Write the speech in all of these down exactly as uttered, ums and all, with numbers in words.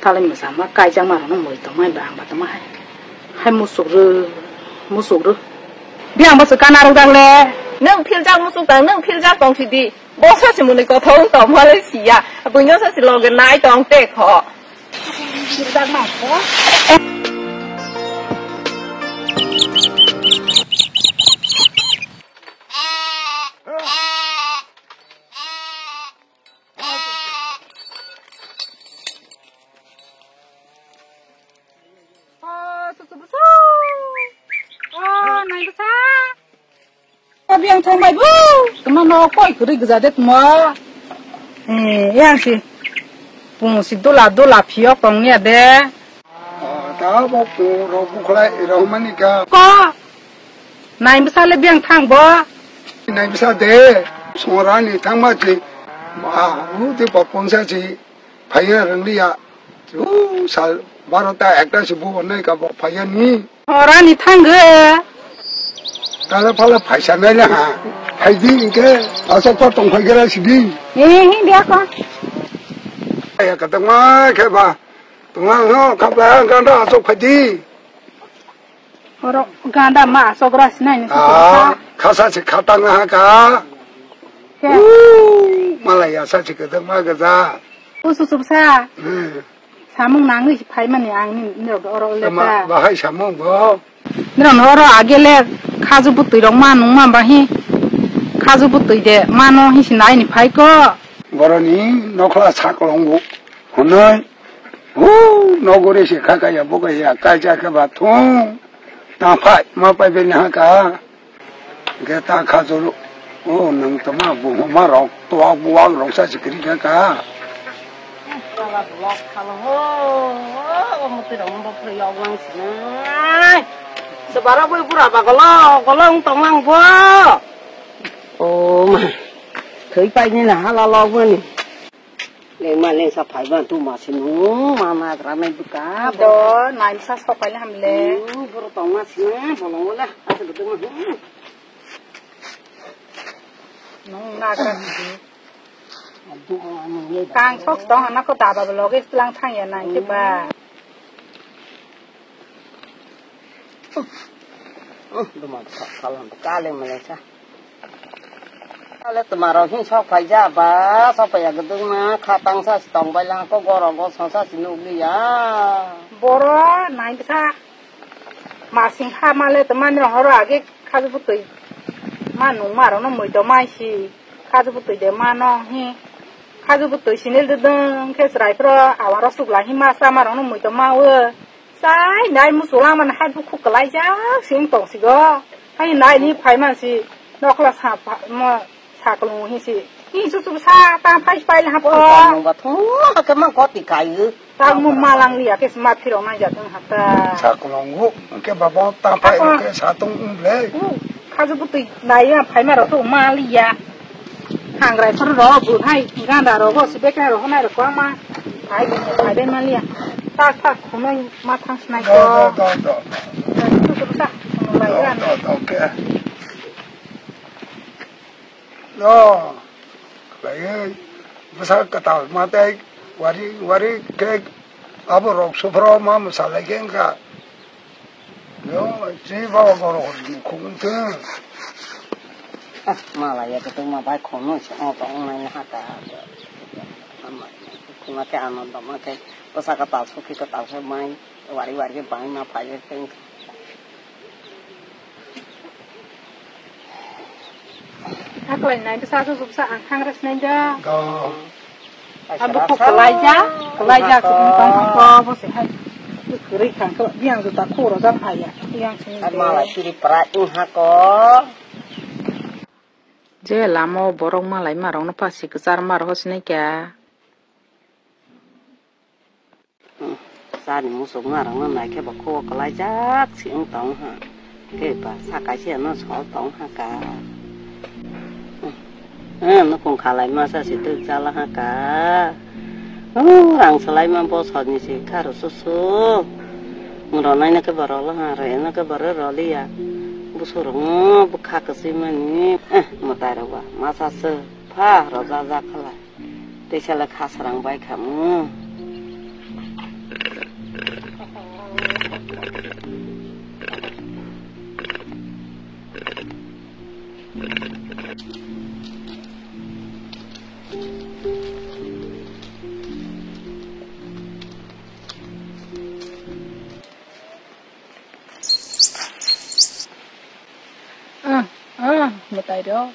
Alai mwsama kaijakma rokno moi tongmai ba ang ba tongma hai. Hai musuk rw, musuk rw. Biyang bwswk kana rwjak le. Nwng philjak musuk tang, nwng philjak tong sidi. Bo sachi mwnwi kothok wng tongma le siya. Buino sachi loge nai tong te kho. Philjak ma kho. Oh, susu busu. Oh, nai bwsa. Abi ang thang bai bu. Kema no koi kwrwi gwja de tmo. Eh, yang si. Pung si dola dola phiyok tong ya de. Oh, ta bo pung rok bukhlai rok mani ka. Ko. Nai bwsa le biyang thang bo. Nai bwsa de. Songrani thangma si. Ah, u de bo pungsa si. Phaiya rwngliya. U sal barota ekta se bo nai ka bo phaiya ni. Horani thanggo. Tala phala phaisa nai la ha. Phaidi inke asok pa tong phai gara sidi. Eh, hindi ako. Ya katang ma khe ba. Tunga ho khapla ganda asok phaidi. Oro ganda ma asok ra sinai ni. Ah, khasa se khatang ha ka. Ke. U, malai ya sa se kadang ma gaja. Usu subsa. Hmm. Samung nangwi si phaimani ang ni, nirok oro le ta. Bahai samung bo. Nirok oro agele khaju butwi rok ma nung ma bahi. Khaju butwi de mano hi si nai ni phai ko. Boroni nokla sakolong bo. Honoi. Hu, nogore se kha kaya bo kaya kaisa khe ba thung. Ta phai ma pai be na ka. Ge ta kha jolo. O nang tama bu ma rok to bu wa rok sa sikri ka ka. Sala blok khalo ho. O muti rok mo phri yok lang sinai. Sebara bui pura ba golo, golo ung tong lang bo. O ma. Thoi pai ni na hala lok mani. Lengma lengsa phaiba tu ma sinu, ma nagra nai bwkha. Do, naimsa sok paile hamle. Hmm, boro tongma sinu, bolong wala, asa betul mah. Hmm. Nung nagra nidi. Aduh, anu le. Kang sok tong, anak ko daba loge lang thang ya nang ke ba. Hmm, duma sa, salam, kaleng mele sa. Ale twmaro hin sok phaija ba, sok phaiya gdwngma khatang sa si tong bai lang ko goro go song sa si nukliya. Boro naibsa masing ha male twmani horo age khaju bwtwi ma nung ma rokno mui to mai si khaju bwtwi de mano hi khaju bwtwi sinil dwdwng khe chwrai phro awaro sukla hi ma cha ma rokno mui to ma o. Chai nai muchung langmani hai bukhuk kwlaijak se wng tong sigo. Hai nai ni phaiman si nokla sa pha-, mo saklung hi si. Hi chuchuk sa ta phai phai hap o. Tamo ba thung ma ke ma goti kai. Tamo ma lang liya ke ma phirok nai jat wng hap ta. Saklung hu ke baba ta phai ke satung wng le. Khaju bwtwi nai ya phai ma rok to ma liya. Hangrai phuru rok bwthai ganda rok bo se bekrai rok honai rok kwbangma. Phai phai bai maliya. Tak tak khunui ma thang snai ko. Do, do, do, do. Khunu lai gan. Do, do, do, ke. Do. Lai bwsa kwtal ma tei wari wari ke abo rok suphro ma mwsa lai ke wngkha. Yo, chi baba goro hor ni khung te. Ah, mala ya to ma bai khono se o to nai na ha ka. Ama, khuna ke ano do ma ke, ko sa ka ta so ki ka ta so mai, wari wari ke bai ma phai ke teng. Aklai nai bwsa bwsa ang khang res nai da. Go. Abo kok kelaijak, kelaijak sini tong tong ko bo se hai. Kiri khang ko biang juta ko ro jam hai ya. Biang sini. Ai malai kiri pra ing ha ko. Je lama o borok malai ma rok no pasi kwchar ma rok sinai kya. Chani muchung ma rok no nai khe bo kho o kwlaijak si wng tong ha. Khe ba sa kaisa no sol tong ha ka. Eh, nukung khalai masa si twi chala ha ka. Oh, rang salai ma bosor ni si kha ro su su. Muro nai na khe boro lo ha, re na khe boro ro liya. Busu rok no bwkha kwchwi mani. Eh, mwtai rok ba masa se pha ro ja ja khalai. Tei sala kha sarang bai kha mu. mwtai rok.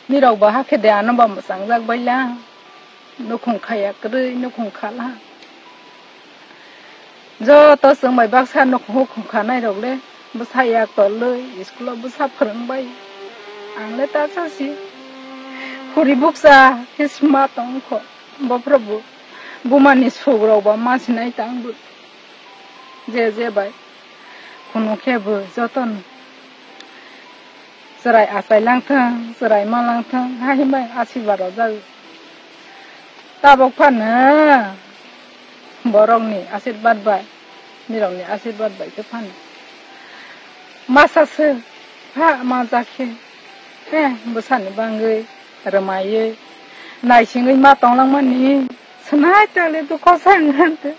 Nirok bo hakhe de ano ba mwchangjak bai la. Nukhung khaya kwrwi, nukhung khala. Joto chwng bai baksa nukhung hukhung khanai rok le bwsa yak tolwi school o bwsa phwrwng bai. Ang le ta cha si. Khuri buksa khe sma tong kho. Bophro bo buma ni suk rok ba ma sinai tang bo. Je je bai. Kunu khe bo joto no chwrai achai lang thung, chwrai ma lang thung, ha himbai asirwad rok jago. Tabok phano borok ni asirwad bai, nirok ni asirwad bai khe phano. Masa se ha ma ja khe, eh, bwsa ni bangwi rwmaiwi naisingwi ma tong lang mani, swnai tale dukho sa ngan te.